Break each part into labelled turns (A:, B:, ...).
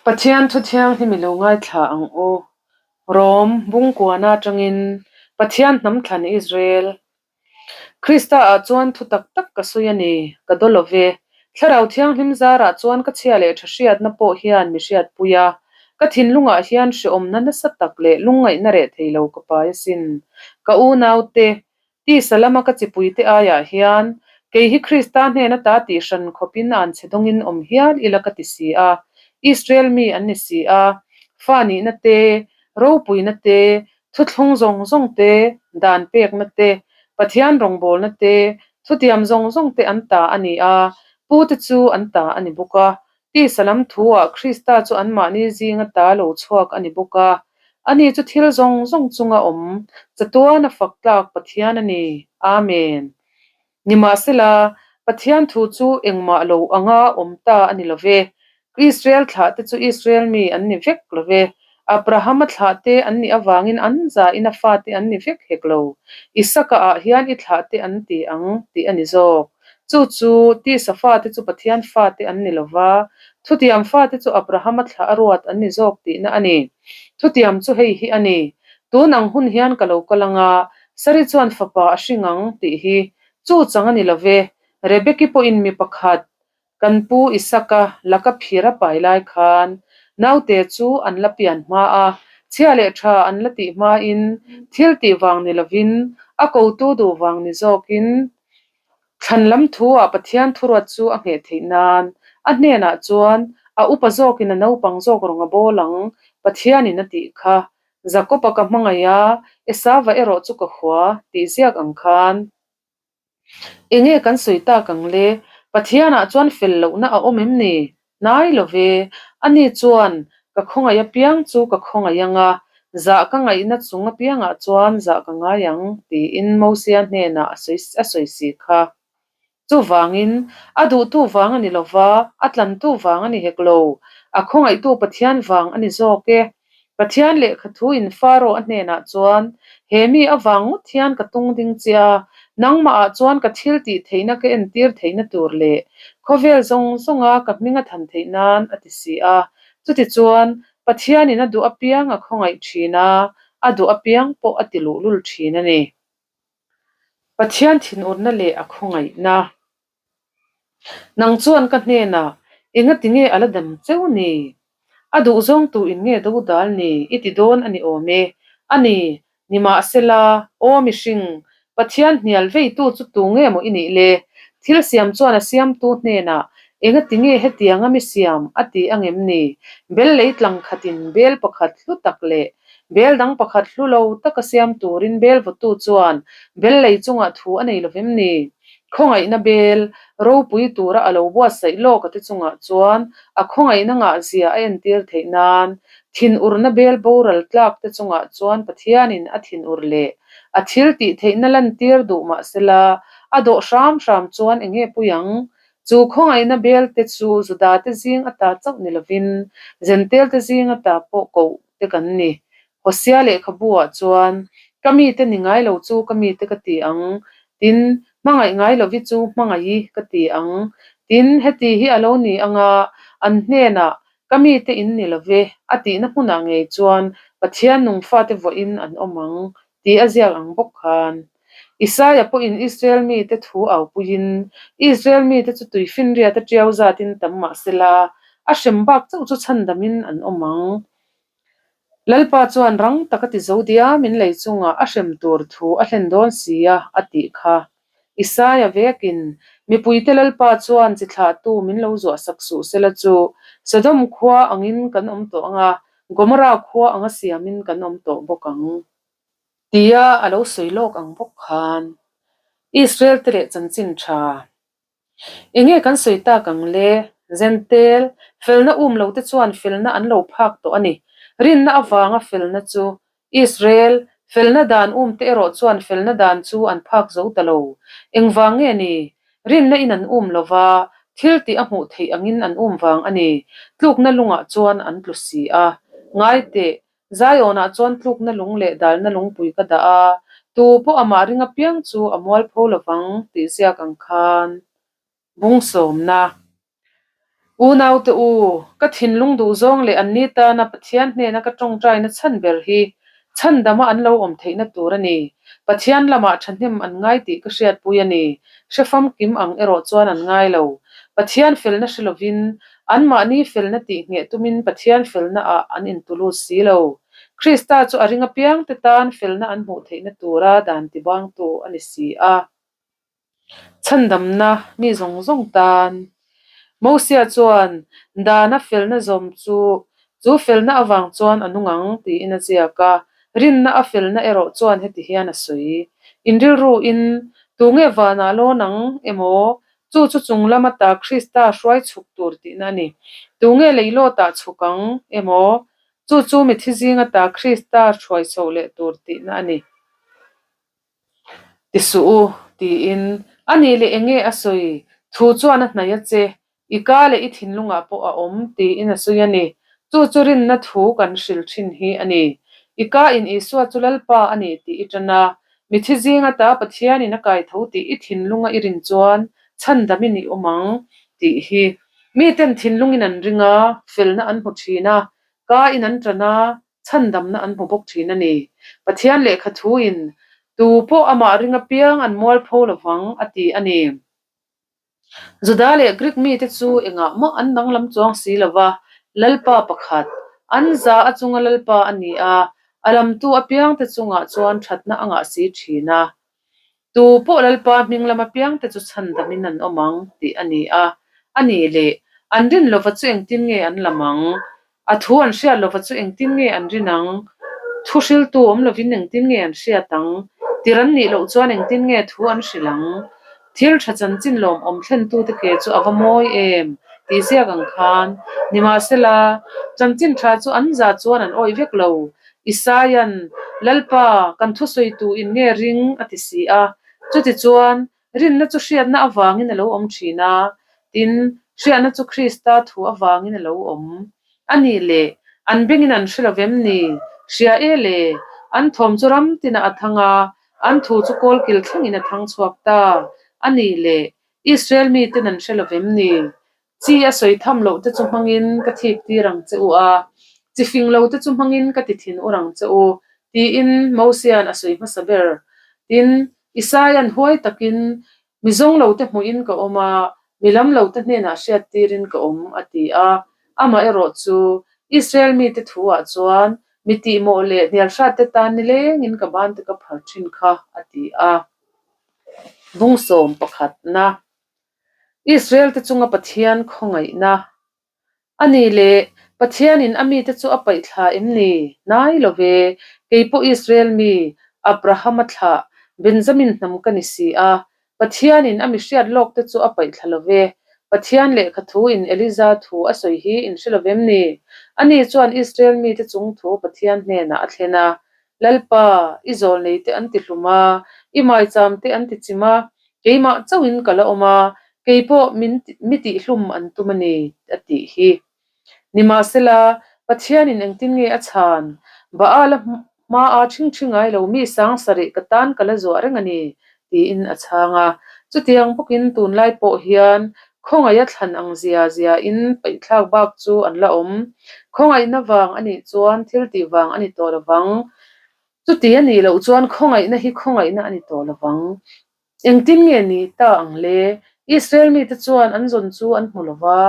A: Pathian thu thianghlim i lo ngaithla ang u. Rom, Bungkuana atangin Pathian hnam thlan Israel. Krista ah chuan thu tak tak ka sawi a ni, ka daw lo ve. Thlarau thianghlim zarah chuan ka chhia leh tha hriatna pawh hian mi hriatpui a. Ka thinlungah hian hreawmna nasa tak leh lungngaihna reh thei lo ka pai asin. Ka unaute, Tisa lama ka chipuite aiah hian, kei hi Krista hnen ata tih hran khawpin an chhe dawngin awm hial ila ka ti si a. Israel mi an ni si a, fa nihna te, ropuina te, thuthlung zawng zawng te, dan pekna te, Pathian rawngbawlna te, thutiam zawng zawng te an ta a ni a, pute chu an ta a ni bawk a. Tisa lam thu-ah Krista chu anmahni zinga ta lo chhuak a ni bawk a, ani chu thil zawng zawng chunga awm chatuan a fak tlak Pathian a ni. Amen. Nimahsela, Pathian thu chu engmah lo anga awm ta a ni lo ve. Israel thlahte chu Israel mi an ni vek lo ve. Abrahama thlahte an nih avangin an zain a fate an ni vek hek lo. Isaka ah hian i thlahte an ti ang tih a ni zawk. Chu chu tisa fate chu Pathian fate an ni lo va, thutiam fate chu Abrahama thlah a ruat an ni zawk tihna a ni. Thutiam chu hei hi a ni, Tun ang hun hian ka lo kal ang a, Sari chuan fapa a hring ang tih hi. Chu chang a ni lo ve. Rebeki pawhin mi pakhat Kan pu Isaka laka phir a pai lai khan naute chu an la pian hma a, chhia leh tha an la tih hmain thil tih vang ni lovin a kotu duh vang ni zawkin thlan lam thu-ah Pathian thuruat chu a ngheh theih nan a hnenah chuan a upa zawkin a naupang zawk rawng a bawl ang Pathianin a tih kha Jakob-a ka hmangaih a, Esava erawh chu ka hua tih ziak ang khan. Enge kan sawi tak ang le? Pathianah chuan fel lohna a awm em ni? Hnai lo ve. Ani chuan, Ka khawngaih apiang chu ka khawngaih ang a, zah ka ngaihna chung apiangah chuan zah ka ngai ang, tiin Mosia hnenah a sawi a sawi si kha. Chuvangin, a duhtu vang a ni lo va, a tlantu vang a ni hek lo, a khawngaihtu Pathian vang a ni zawk e. Pathian lehkha thu in Faro a hnenah chuan, He mi avang ngawt hian ka tung ding che a, nangmahah chuan ka thil tih theihna ka entir theihna tur leh khawvel zawng zawnga ka hming a than theih nan, a ti si a. Chutichuan, Pathianin a duh apiang a khawngaih thin a, a duh apiang pawh a ti luhlul thin a ni. Pathian thinurna leh a khawngaihna. Nang chuan ka hnenah, Engati nge a la dam cheu ni? A duhzawng tu in nge do dal ni i ti dawn a ni awm e. A ni, nimahsela, aw mihring, Pathian hnial veitu chu tu nge maw i nih le? Thil siam chuan a siamtu hnenah, Engati nge hetianga mi siam a ti angem ni? Bel lei tlang khatin bel pakhat hlu tak leh Bel dang pakhat hlu lo taka siam turin bel vawtu chuan bel lei chungah thu a nei lovem ni? Khawngaihna bel ropui tura a lo buatsaih lawk a te chungah chuan a khawngaihna ngahzia a entir theih nan thinurna bel boral tlak te chungah chuan Pathianin a thinur leh a thil tih theihna lantir duh mahsela a dawh hram hram chuan enge pui ang? Chu khawngaihna bel te chu Juda te zing ata chauh ni lovin Zentel te zing ata pawh koh te kan ni. Hosea lehkhabu-ah chuan, Ka mite ni ngai lo chu ka mite ka ti ang, tin, hmangaih ngai lovi chu hmangaihi ka ti ang. Tin, heti hi a lo ni anga an hnenah, Ka mite in ni lo ve, a tihna hmunah ngei chuan Pathian nung fate vawiin an awm ang, tih a ziak ang bawk khan. Isaia pawhin Israel mite thu aupuiin, Israel mite chu tuifinriat a tiau zatin tam mah sela, a hrem bak chauh chu chhandamin an awm ang. Lalpa chuan rang taka ti zo diamin lei chungah a hrem tur thu a hlen dawn si a, a tih kha. Isaia vekin, Mipuite Lalpa chuan chi thlahtu min lo zuahsak suh sela chu Sodom khua angin kan awm tawh ang a, Gomorrah khua anga siamin kan awm tawh bawk ang. Tia a lo sawi lawk ang bawk khan Israel te leh chanchin tha Enge kan sawi tak ang le? Zentel, felna um lo te chuan felna an lo phak tawh a ni. Rinna avanga felna chu Israel, felna dan um te erawh chuan felna dan chu an phak zo ta lo. Engvang nge ni? Rinna in an um lo va, thil tih a hmuh theih angin an um vang a ni. Tlukna lungah chuan an tlu si a. Ngai teh, Zion-ah chuan tlukna lung leh dalna lungpui ka dah a, tu pawh amah ring apiang chu a mualpho lovang tih ziak ang khan bung sawmna. Unaute u, ka thinlung duhzawng leh anni tana Pathian hnena ka tawngtaina chhan ber hi chhandama an lo awm theihna tur a ni. Pathian lamah thahnem an ngai tih ka hriatpui a ni. Hre famkim ang erawh chuan an ngai lo. Pathian felna hre lovin, anmahni felna tih ngheh tumin Pathian felna ah an intulut si lo. Krista chu a ring apiangte tan felna an hmuh theihna tura dan tibangtu a ni si a. Chhandamna mi zawng zawng tan. Mosia chuan, Dana felna zawm chu, chu felna avang chuan a nung ang, tiin a ziak a. Rinna a felna erawh chuan heti hian a sawi, In rilruin, tunge vanah lawn ang emaw, chu chu chung lam ata Krista hruai chhuk tur tihna a ni. Tunge leilawtah chhuk ang emaw, chu chu mithi zing ata Krista hruai chhoh leh tur tihna a ni. Ti suh u, tiin a nih leh eng nge a sawi? Thu chuan a hnaih a che, i ka leh i thinlungah pawh a awm, tiin a sawi a ni. Chu chu rinna thu kan hril thin hi a ni. I ka in Isua chu Lalpa a ni tih i tan a, mithi zing ata Pathianin a kai tho tih i thinlunga i rin chuan chhandamin i awm ang, tih hi. Miten thinlungin an ring a, felna an hmu thin a, ka in an tan a, chhandamna an hmu bawk thin a ni. Pathian lehkha thuin, Tu pawh amah ring apiang an mualpho lovang, a ti a ni. Juda leh Greek mite chu engah mah an danglam chuang si lo va, Lalpa pakhat, an za a chunga Lalpa a ni a, a lamtu apiangte chungah chuan thatna a ngah si thin a. Tu pawh Lalpa hming lam apiangte chu chhandamin an awm ang, tih a ni a. A nih leh, an rin lova chu engtin nge an lam ang? A thu an hriat lova chu engtin nge an rin ang? Thu hriltu awm lovin engtin nge an hriat ang? Tir an nih loh chuan engtin nge thu an hrilh ang? Thil tha chanchin lawmawm thlentute ke chu a va mawi em? tih ziak ang khan. Nimahsela, chanchin tha chu an za chuan an awih vek lo. Isaia'n, Lalpa, kan thusawitu in nge ring? a ti si a. Chutichuan, rinna chu hriatna avangin a lo awm thin a, tin, hriatna chu Krista thu avangin a lo awm. A nih leh, an bengin an hre lo vem ni? Hria e le, an thawm chu ram tinah a thang a, an thu chu kawlkil thlengin a thang chhuak ta. A nih leh, Israel miten an hre lo vem ni? Chi a sawi tham loh te chu hmangin ka thik tir ang che u a, chi fing lo te chu hmangin ka ti thin ur ang che u, tiin Mosia'n a sawi hmasa ber. Tin, Isaia'n huai takin, Mi zawng lo te hmuhin ka awm a, mi lam lo te hnenah hriat tirin ka awm, a ti a. Amaherawh chu, Israel mite thuah chuan, Mi tihmawh leh hnialhrat te tan nilengin ka ban te ka phar thin kha, a ti a. Bungsawm pakhatna. Israel te chunga Pathian khawngaihna a ni le, Pathianin a mite chu a paih thla em ni? Hnai lo ve, kei pawh Israel mi, Abrahama thlah, Benjamin hnam ka ni si a, Pathianin a mi hriat lawk te chu a paih thla lo ve. Pathian lehkha thu in Eliza thu a sawi hi in hre lo vem ni? Ani chuan Israel mite chung thu Pathian hnenah a thlen a, Lalpa, i zawlnei te an ti hlum a, i maicham te an ti chim a, keimah chauhin ka la awm a, kei pawh min mi tihhlum an tum a ni, a tih hi. Nimahsela, Pathianin engtin nge a chhan? Baal-a hmaa ṭhingṭhi ngai lo mi sang sarih ka tan ka la zuah reng a ni, tiin a chhang a. Chutiang bawkin tunlai pawh hian khawngaih a thlan ang zia ziain paihthlak bak chu an la awm. Khawngaihna vang a nih chuan thil tih vang a ni tawh lo vang. Chuti a nih loh chuan khawngaihna hi khawngaihna a ni tawh lo vang. Engtin nge ni ta ang le? Israel mite chuan an zawn chu an hmu lo va,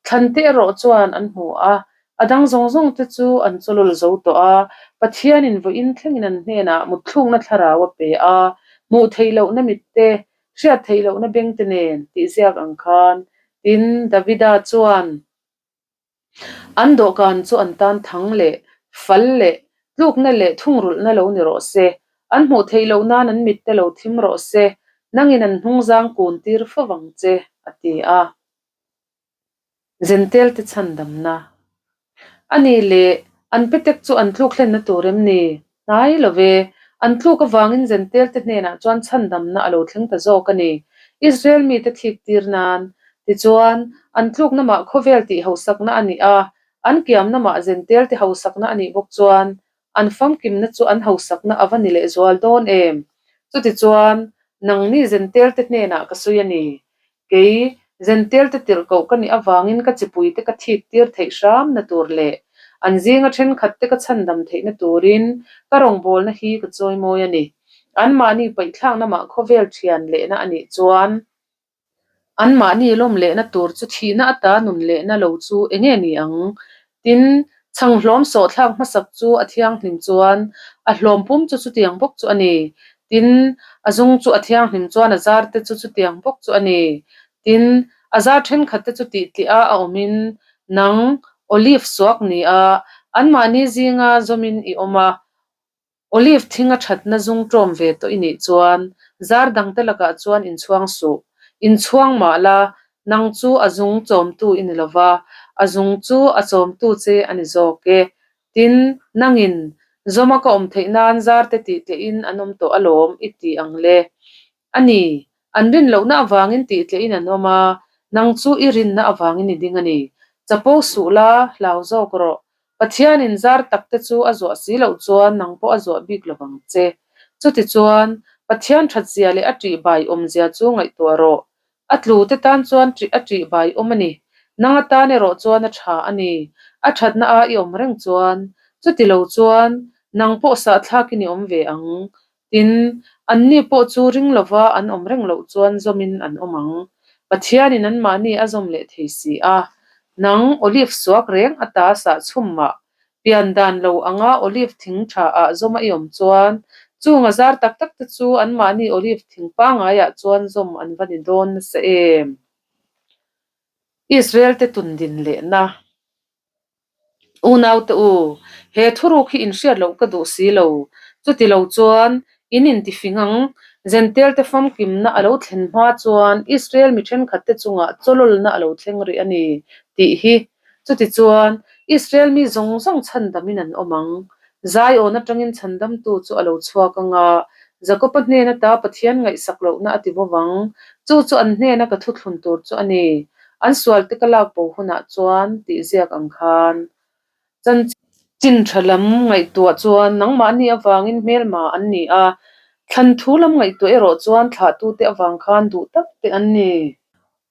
A: thlante erawh chuan an hmu a. A dang zawng zawng te chu an chawlawl zo tawh a, Pathianin vawiin thlengin an hnenah mutthlukna thlarau a pe a, hmuh theih lohna mit te, hriat theih lohna beng te nen tih ziak ang khan. Tin, Davida chuan. An dawhkan chu an tan thang leh fal leh tlukna leh thungrulhna lo ni rawh se. An hmuh theih loh nan an mitte lo thim rawh se. Nangin an hnungzang kun tir fo vang che, a ti a. Zentel te chhandamna. A nih leh an petek chu an tluk hlenna tur em ni? Hnai lo ve. An tluk avangin Zentel te hnenah chuan chhandamna a lo thleng ta zawk a ni. Israel mite thik tir nan. Tichuan, an tlukna mah khawvel tih hausakna a nih a, an kiamna mah Zentel te hausakna a nih bawk chuan, an famkimna chu an hausakna a va ni lehzual dawn em? Chutichuan, nangni Zentel te hnenah ka sawi a ni. Kei, Zentail te tirhkoh ka nih avangin ka chipuite ka thik tir theih hramna tur leh an zinga thenkhat te ka chhandam theihna turin ka rawngbawlna hi ka chawimawi a ni. Anmahni paihthlakna mah khawvel thian lehna a nih chuan anmahni lawm lehna tur chu thihna ata nun lehna lo chu enge ni ang? Tin, chhang hlawm sawhthlak hmasak chu a thianghlim chuan a hlawm pum chu chutiang bawk chu a ni. Tin, a zung chu a thianghlim chuan a zar te chu chutiang bawk chu a ni. Tin, a zar thenkhat te chu tihtliah a awmin nang olive suak ni a, anmahni zinga zawmin i awm a. Olive thing a thatna zung ṭawm ve tawh i nih chuan zar dangte lakah chuan inchhuang suh. Inchhuang mah la, nang chu a zung chawmtu i ni lo va, a zung chu a chawmtu che a ni zawk e. Tin, nangin zawma ka awm theih nan zarte tih tlehin an awm tawh alawm i ti ang le. A ni, an rin lohna avangin tih tlehin an awm a, nang chu i rinna avangin i ding a ni. Chapo suh la, hlau zawk rawh. Pathianin zar tak te chu a zuah si loh chuan nang pawh a zuah bik lo vang che. Chutichuan, Pathian thatzia leh a ṭihbai awmzia chu ngaihtuah rawh. A tlu te tan chuan ṭih a ṭihbai awm a ni. Nang atan erawh chuan a ṭha a ni. A ṭhatna a i awm reng chuan. Chuti lo chuan, nang pawh sahthlakin i awm ve ang. Tin, anni pawh chu ring lova an awm reng loh chuan zawmin an awm ang. Pathianin anmahni a zawm leh thei si a. Nang, olive suak reng ata sah chhum mah, pian dan lo anga olive thing tha ah zawm a i awm chuan, chung a zar tak tak te chu anmahni olive thing pangaiah chuan zawm an va ni dawn nasa em? Israel te tundin lehna. Unaute u, he thuruk hi inhriat loh ka duh si lo. Chuti lo chuan, in intifing ang. Zentail te famkimna a lo thlen hma chuan Israel mi thenkhatte chungah chawlawlna a lo thleng rih a ni, tih hi. Chutichuan, Israel mi zawng zawng chhandamin an awm ang. Zion atangin chhandamtu chu a lo chhuak ang a, Jakoba hnen ata Pathian ngaihsak lohna a ti bo vang. Chu chu an hnena ka thuthlun tur chu a ni. An sualte ka lak bo hunah chuan tih ziak ang khan chanchin tha lam ngaihtuah chuan nangmahni avangin hmelma an ni a, thlan thu lam ngaihtuah erawh chuan thlahtute avang khan duh tak te an ni.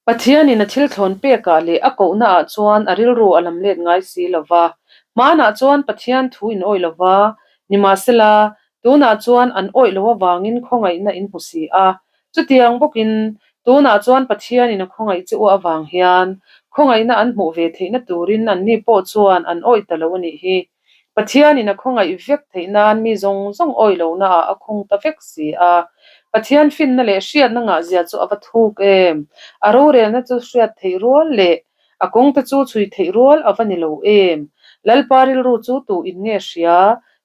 A: Pathianin a thil thlawn pekah leh a kohnaah chuan a rilru a lam let ngai si lo va. Hmanah chuan Pathian thu in awih lo va, nimahsela, tunah chuan an awih loh avangin khawngaihna in hmu si a. Chutiang bawkin, tunah chuan Pathianin a khawngaih che u avang hian khawngaihna an hmuh ve theihna turin anni pawh chuan an awih ta lo a nih hi. Pathianin a khawngaih vek theih nan mi zawng zawng awih lohnaah a khung ta vek si a. Pathian finna leh hriatna ngahzia chu a va thuk em! A rorelna chu hriat theih rual leh a kawngte chu chhui theih rual a va ni lo em! Lalpa rilru chu tu in nge hria?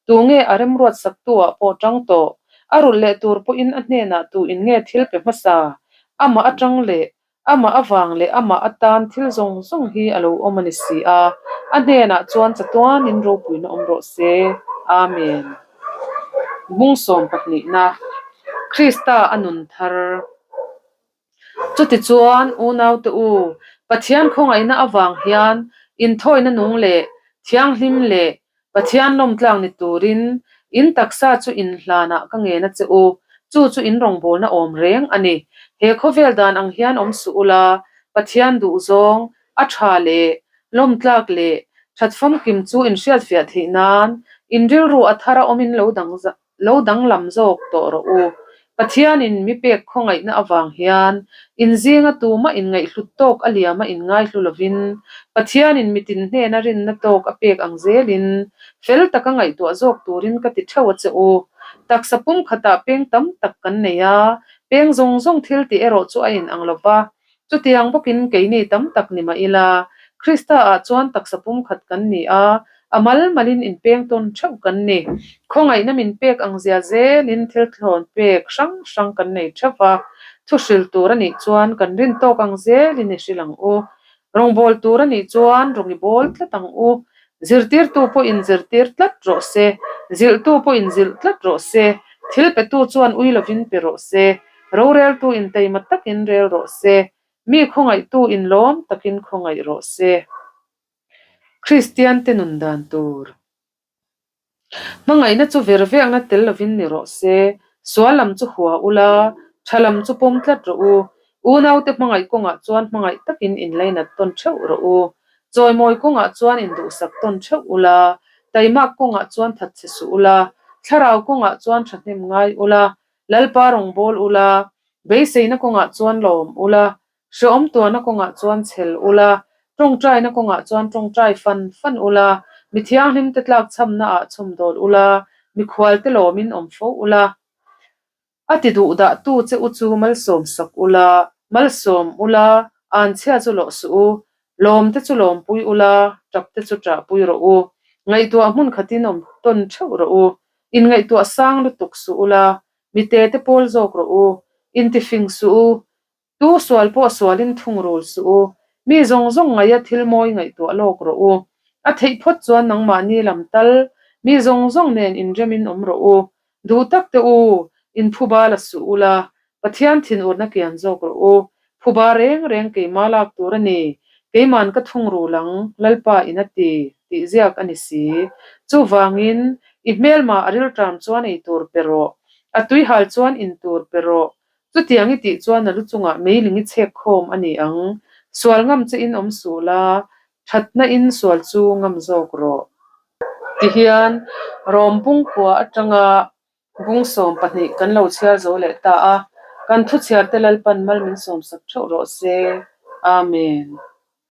A: Tu nge a remruat saktu-ah pawh tang tawh? A rulh leh tur pawhin a hnenah tu in nge thil pe hmasa? Amah atang leh Amah avang leh amah atan thil zawng zawng hi a lo awm a ni si a, a hnenah chuan chatuanin ropuina awm rawh se. Amen. Bung sawm pahnihna, Krista a nun thar. Chutichuan, unaute u, Pathian khawngaihna avang hian inthawina nung leh thianghlim leh Pathian lawmtlak ni turin in taksa chu in hlanah ka ngen a che u, chu chu in rawngbawlna awm reng a ni. He khawvel dan ang hian awm suh ula, Pathian duhzawng, a tha leh lawmtlak leh that famkim chu in hriatfiah theih nan in rilru a thar a awmin lo dang Lo danglam zawk tawh rawh u. Pathianin mi pek khawngaihna avang hian inzinga tumah inngaihhlut tawk a liama inngaihlu lovin, Pathianin mitin hnena rinna tawk a pek ang zelin fel taka ngaihtuah zawk turin ka ti theuh a che u. Taksa pumkhatah peng tam tak kan nei a, peng zawng zawng thil tih erawh chu a inang lo va, Chutiang bawkin keini tam tak ni mah ila, Krista-ah chuan taksa pumkhat kan ni a, a mal malin inpeng tawn theuh kan ni. Khawngaihna min pek ang zia zelin thil thlawn pek hrang hrang kan nei theuh va, thu hril tur a nih chuan kan rin tawk ang zelin i hril ang u. Rawngbâwl tur a nih chuan rawn i bâwl tlat ang u. Zirtirtu pawhin zirtir tlat rawh se, zilhtu pawhin zilh tlat rawh se, thil petu chuan ui lovin pe rawh se. Roreltu in teima takin rel rawh se, mi khawngaihtu in lawm takin khawngaih rawh se. Kristiante nun dan tur. Hmangaihna chu ver vekna tel lovin ni rawh se, sual lam chu hua ula, tha lam chu pawm tlat rawh u. Unaute hmangaih kawngah chuan hmangaih takin inlainat tawn theuh rawh u. Chawimawi kawngah chuan induhsak tawn theuh ula, taimak kawngah chuan thatchhe suh ula, thlarau kawngah chuan thahnem ngai ula, Lalpa rawngbâwl ula, beiseina kawngah chuan lawm ula, Hrehawm tuahna kawngah chuan chhel ula, tawngtaina kawngah chuan tawngtai fan fan ula, mi thianghlimte tlakchhamna ah chhawmdawl ula, mikhualte lawmin awm fo ula. A ti duh dah tu che u chu malsawm sak ula, malsawm ula, anchhia chu lawh suh u, lawmte chu lawmpui ula, tapte chu ṭahpui rawh u, ngaihtuah hmun khatin awm tawn ṭheuh rawh u, inngaihtuah sang lutuk suh ula, mitete pawl zawk rawh u, intifing suh u, Tu sual pawh sualin thungrul suh u, mi zawng zawng ngaia thil mawi ngaihtuah lawk rawh u. A theih phawt chuan nangmahni lam tal, mi zawng zawng nen inremin awm rawh u. Duh tak te u, inphuba la suh u la, Pathian thinurna kian zawk rawh u. Phuba reng reng keimah lak tur a ni, keiman ka thungrul ang, Lalpa in a ti, tih ziak a ni si. Chuvangin, i hmelmah a rilṭam chuan ei tur pe rawh, a tuihal chuan in tur pe rawh, Chutiang i tih chuan a lu chungah meiling i chhek khawm a ni ang. Sual ngam che in awm suh la, thatna in sual chu ngam zawk rawh. Tihian Rom bungkua atanga bung 12 kan lo chhiar zo leh ta a, kan thu chhiarte Lalpan mal min sawmsak theuh rawh se. Amen.